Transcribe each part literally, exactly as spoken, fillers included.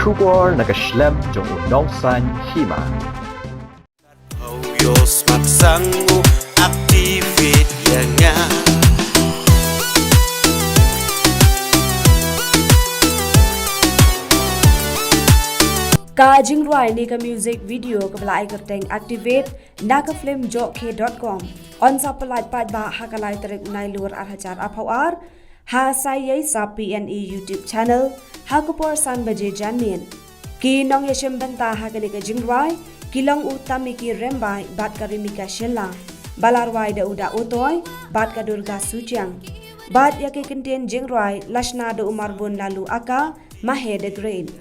Khubor na ka shlem jong u nongsaiñ hima. Hau yo smat sang u activate ïa nga. Ka jingrwai ne ka music video kaba la ai kyrteng Activate na ka film jokhe dot com yn sa pyllait paidbah ha ka lai tarik Nailur ar hajar arphew ar ha Saisap P N E YouTube channel ha ka por san baje janmiet. Ki nongïashim bynta ha kane ka jingrwai ki long u Tamiki Rymbai bad ka Rimika Shylla, ba la rwai da u Dah Utoi bad ka Durga Suchiang, bad ïa ki kyntien jingrwai la shna da u Marbun Lalu aka Mahe the Great.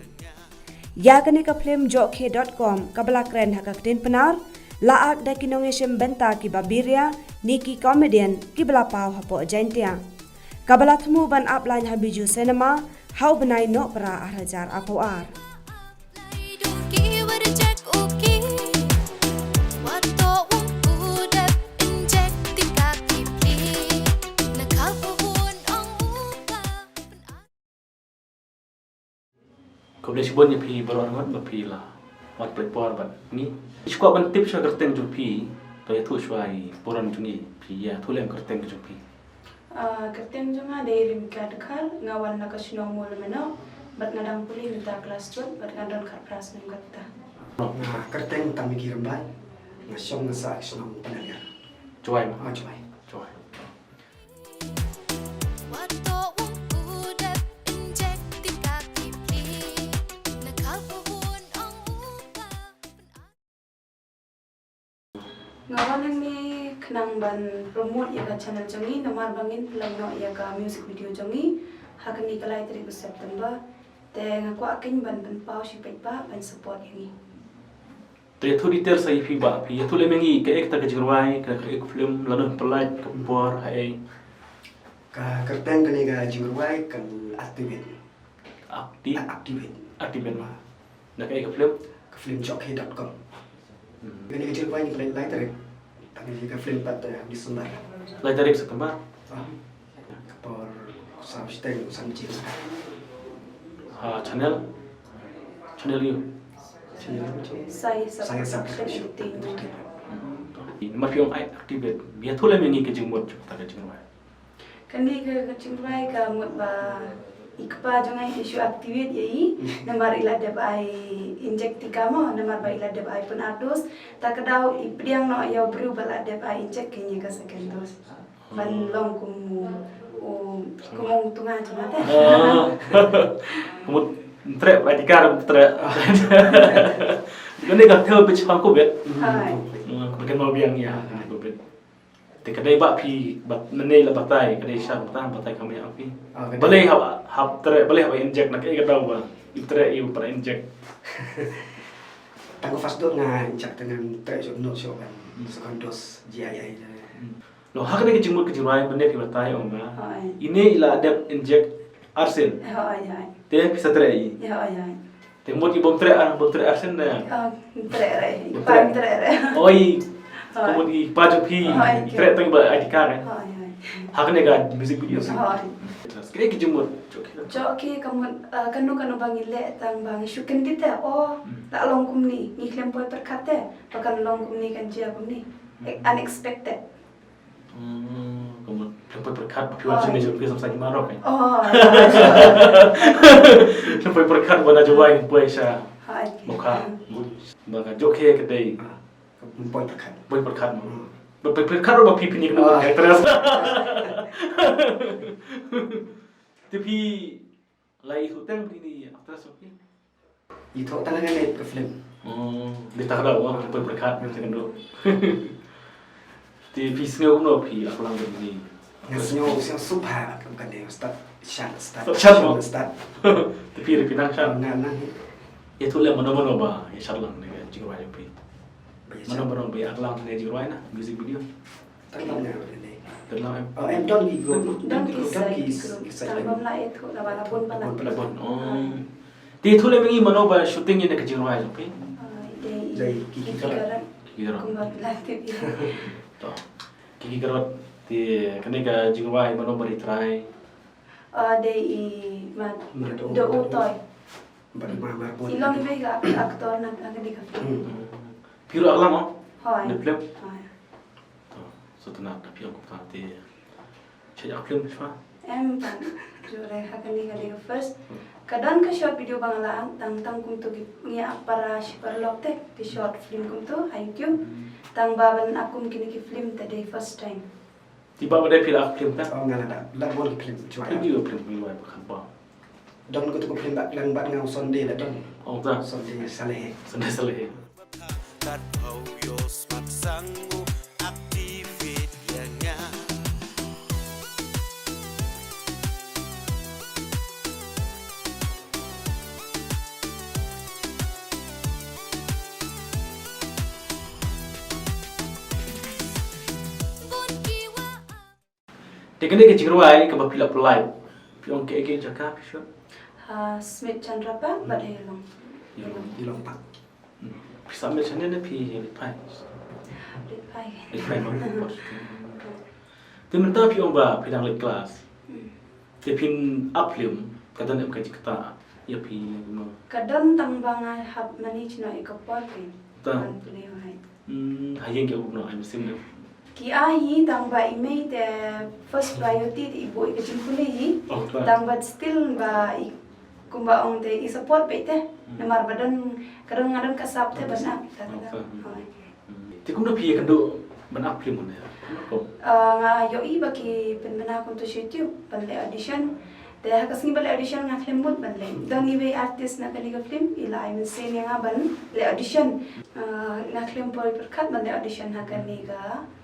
Ïa kane ka film jokhe dot com kaba la kren ha ka ktien Pnar la ak da ki nongïashim bynta kiba biria ne ki comedian kiba la paw hapoh Jaiñtia, kaba la thmu ban ap lain ha Bijou Cinema ha u bnai Nohprah ar hajar arphew ar. Khublei shibun ïa phi baroh arngut ba phi la wan peit por bad ngi. Shu kwah ban tip sha kyrteng jong phi, to ïathuh shuwa ïa i burom jong ngi, phi ïathuh lem kyrteng jong phi. Ah, kyrteng jong nga dei Rimika Dkhar, nga wan na ka shnong Mawlamanoh bad nga dang pule mynta klas jut bad nga don khatphra snem kata. Nga kyrteng Tamiki Rymbai, nga shong nga sah shnong Panaliar. Jowai mo? Ah, Jowai. Jowai. Nga wan hangne khnang ban promote ïa ka channel jong ngi, namar ba ngin pynlong noh ïa ka music video jong ngi ha kane ka lai tarik u September. Te nga kwah keiñ ban pynpaw sha phi ba ban support ïa ngi. Te ïathuh detail sa ïa phi ba phi ïathuh lem ïa ngi kaei kata ka jingrwai, ka, kaei ka film, lano phi pyllait, ka por, haei. Ka kyrteng kane ka jingrwai ka Activate. Acti- Activate. Activate ma. Na kaei ka film? Ka film jokhe dot com. Hmm. Kane ka jingrwai ngi pyllait lai tarik. Tang ïa ka film pat, eh, December. Lai tarik September. Ah. Ka por saw shiteng san jing. Ha channel? Channel ïa u? Channel ïa u? Saisap Production Entertainment. Hmm. Namar phi ong ai Activate. Ïathuh lem ïa ngi ka jingmut jong kata ka jingrwai. Kane ka, ka jingrwai ka mut ba i kpa jong nga i shu activate ïa i. Namar i la dep ai inject tika mo, namar ba i la dep ai pynardos. Ta ka daw i pdiang noh ïa u briew ba la dep ai inject kane ka second dose. Ban long kum u, u, kum u tunga jong nga te. Ah. Kum u treh, ai tika treh. Kane ka thew phi chang covid. Hai. Hmm, ka kynmaw biang ïa covid. Te ka dei ba phi, ba mynne la batai, ka dei sha batai, batai ka mih ap phi. Ah, ka dei. Balei hap, hap treh, balei hap inject, na kaei ka daw ba i treh i ba inject. Tang ka first dose nga inject, te ngan treh shuh, noh shuh ban second dose G I I. Hmm. No, ha kane ka jingmut ka jingrwai mynne phi batai ong nga. Hooid. Ine i la dep inject arsien. Hooid, hooid. Te phi sa treh i. Hooid, hooid. Te mut i bym treh, ah, bym treh arsien ne? Ah, treh re. Bym treh. Treh re. Oi. Hooid. Ka mut i pa jong phi. Hooid, i treh tang ba ai tika re. Hooid, hooid. Ha kane ka music video. Hooid. Kaei ka jingmut jong ki? Jong ki ka mut, ah, kano kano ba ngi leh tang ba ngi shu kyndit te. Oh, hmm, la long kumne. Ngi khlem poi pyrkhat te ba kan long kumne, kan jia kumne. Hmm. Unexpected. Hmm, ka mut khlem poi pyrkhat ba phi wan shane jong phi samsai ki marok, eh. Oh. Khlem poi pyrkhat ba na Jowai poi sha Mawkhar. Ba ka jokhe ka dei. Poi pyrkhat. Poi pyrkhat mo. Hmm. Ba poi pyrkhat ruh ba phi phi ni ka actress. Te phi la ïathuh tang ba phi ni actress mo phi? Ïathuh tang hangne ka film. Oh, dei ta ka daw, oh, poi pyrkhat, hmm, second dose. Te phi sngew kumno phi la klang ba phi ni? Nga sngew, sngew suk bha, kum kane, start, shad, start, start, shad mo? Start. Te phi ruh phi nang shad? Nga nang. Ïathuh lem mano mano ba ïa shad lang ne ka jingrwai jong phi. Ba ïa shad. Mano mano ba ïa klang ne jingrwai na music video. Tang lang nga ne. Tang lang em. Oh, em don ki group. Don ki, don ki side group. Tang bym lah ïathuh, la ba la bun palat. Bun palat. La bun. Oh. Te ïathuh lem ïa ngi mano ba shooting ïa ka jingrwai jong phi? Ah, dei i Kiki Garot. Kiki Garot. Kumba phi la tip ïa. To. Kiki Garot, te kane ka jingrwai mano ba ri trai? Ah, dei i ma, Dah Utoi. Bad ma mar bun. I long iwei ka actor na ka dei ka film. Hmm. Phi ruh act lang mo? Hooid. Na film? Hooid. To, sngewtynnat da phi ong kumta te. Check act film shwa? Em pat. Jure ha kane ka dei ka first. Hmm. Ka don ka short video ba nga la act tang tang kumto ki ngi act para shi paralok te ki short film kumto ha YouTube. Hmm. Tang ba ban act kum kine ki film te dei first time. Te ba ba dei phi la act film ka? Oh, nga la da. La bun ki film chwa. Phi la film phi la ba khan ba. Don ko tu ko film ba lang bat nga Sunday la don. Oh, ta. Sunday Saleh. Sunday Saleh. Kat hau yo smat sangu activate ya nga. Te kane ka jingrwai kaba phi la pynlait, phi ong kaei kaei jaka phi shot? Ha Smit Chandra Park bad ha Ilong. Ilong. Ilong Park. Hmm. Phi submit shane ne phi leit phai? Leit phai. Leit phai ma. Te mynta phi ong ba phi dang leit class. Hmm. Te phin ap film, ka don em ka jingktah ïa phi ne kumno? Ka don tang ba nga hap manage noh ïa ka por phi. Ta. Ban pynlong hai. Hmm, ha ïing ki ong kumno, ai mynsiem ne? Ki ai hi tang ba i mei te first priority te i buh ïa ka jingpule hi. Oh, ta. Tang ba still ba i kumba ong te i support beit te. Hmm. Namar ba don ka don nga don ka sap te ba na ta ta. Oh, ta. Hmm. Hooid. Hmm. Te kumno phi ïakynduh ban ap film ne? Kumno? Ah, nga ïohi ba ki pynbna kumto sha YouTube ban leh audition. Te ha ka sngi ba leh audition nga khlem mut ban leh. Don iwei artist na kane ka film i la ai mynsiem ïa nga ban leh audition. Ah, nga khlem poi pyrkhat ban leh audition ha kane ka,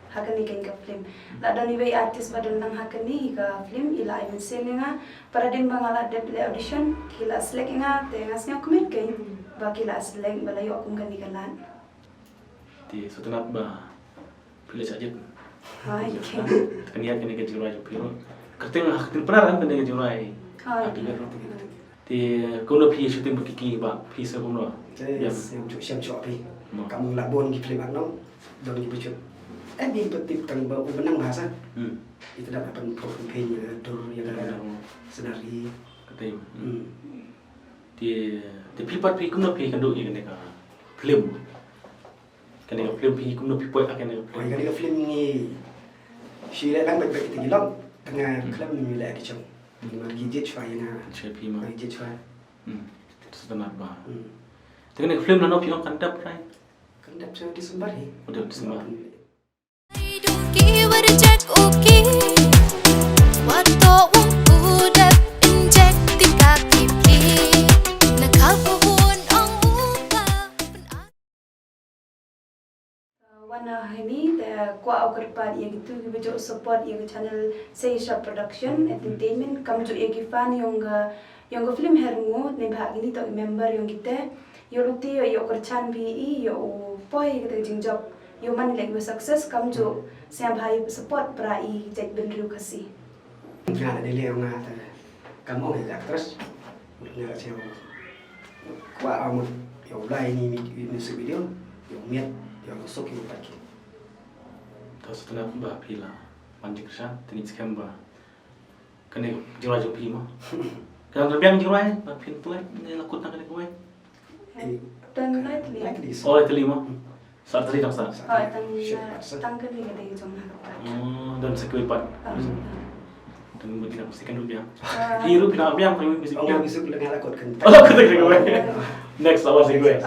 ha kane ka film. La don iwei artist ba don lang ha kane ka film i la ai mynsiem ïa nga. Para dien ba nga la dep leh audition ki la select ïa nga te nga sngewkmen kein ba ki la select ba la ïoh kum kane ka lad. Te sngewtynnat ba phi la shah jied. Hai, okay. Te kane kane ka jingrwai jong phi ruh. Kyrteng ha kyrteng Pnar kane ka jingrwai. Hai. Te kumno phi shooting ba ki ki ba phi sa kumno? Yes, shem shem shuh phi. Kam la bun ki film nong don ki ba shoot. Eh, ni ba tip tang ba u Benang Bahasa. Hmm. Ita da ban pop phi dur ïa ka scenery. Kata. Hmm. Te te phi pat phi kumno phi kynduh ïa kane ka film? Kane ka film phi kumno phi poi ha kane ka film? Oi, kane ka film ngi shu leh lang bad bad kita ki lok. Tang nga khlem ngi leh ki chong. Ngi mar ki jied shwa ïa nga. Jied shwa phi ma. Ngi jied shwa. Hmm. Sngewtynnat ba. Hmm. Te kane ka film lano phi ong kan dep trai? Kan dep sha December hi. Oh, dep December. Wan na hini te kwah u kyrpad ïa kitu kiba ju support ïa ka channel Seisha Production Entertainment, kam ju ïa ki fan yong ka, yong ka film Herngu, ne ba kini to member yong kite, ïoh lute ïoh, ïoh kyrchan bi i ïoh u poi kata ka jingjop, ïoh man lek ïoh success, kam ju sngewbha ïa support para i jait bynriew Khasi. Nga la dei leh nga te kam ong ïa ka actress. Nga la sngewbha kwah ong ïa u lai ni music video, ïa u miat, ïa u suk ïa u paki. To sngewtynnat ba phi la wan jingkyrshan, te ngi skhem ba kane ka jingrwai jong phi mo. Ka dang biang jingrwai ba phin pynlait ne la kut na kane kawei? Tang lai tylli. Lai tylli. Oh, lai tylli mo. Sa tylli dang sa. Oh, tang tang kane ka dei jong nga ka pat. Oh, don sa kawei pat. Tang mut dang sa kane biang. Hi ruh phi dang biang, phi ruh phi biang. Oh, phi suk leng la kut kan. Oh, kut kan kawei. Next la wan sa kawei.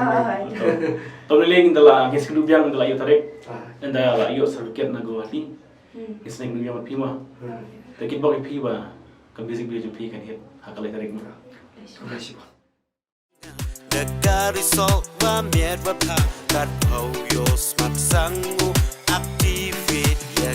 To lei lei ngi da la ngi sa kane biang da la ïoh tarik. Ngi da la ïoh certificate na Guwahati. Ngi sa kane biang phi mo. Te kit bok ïa phi ba ka music video jong phi kan hit ha ka lai tarik mo. Da ka result ba miat ba pha kat hau yo smat sangu activate ïa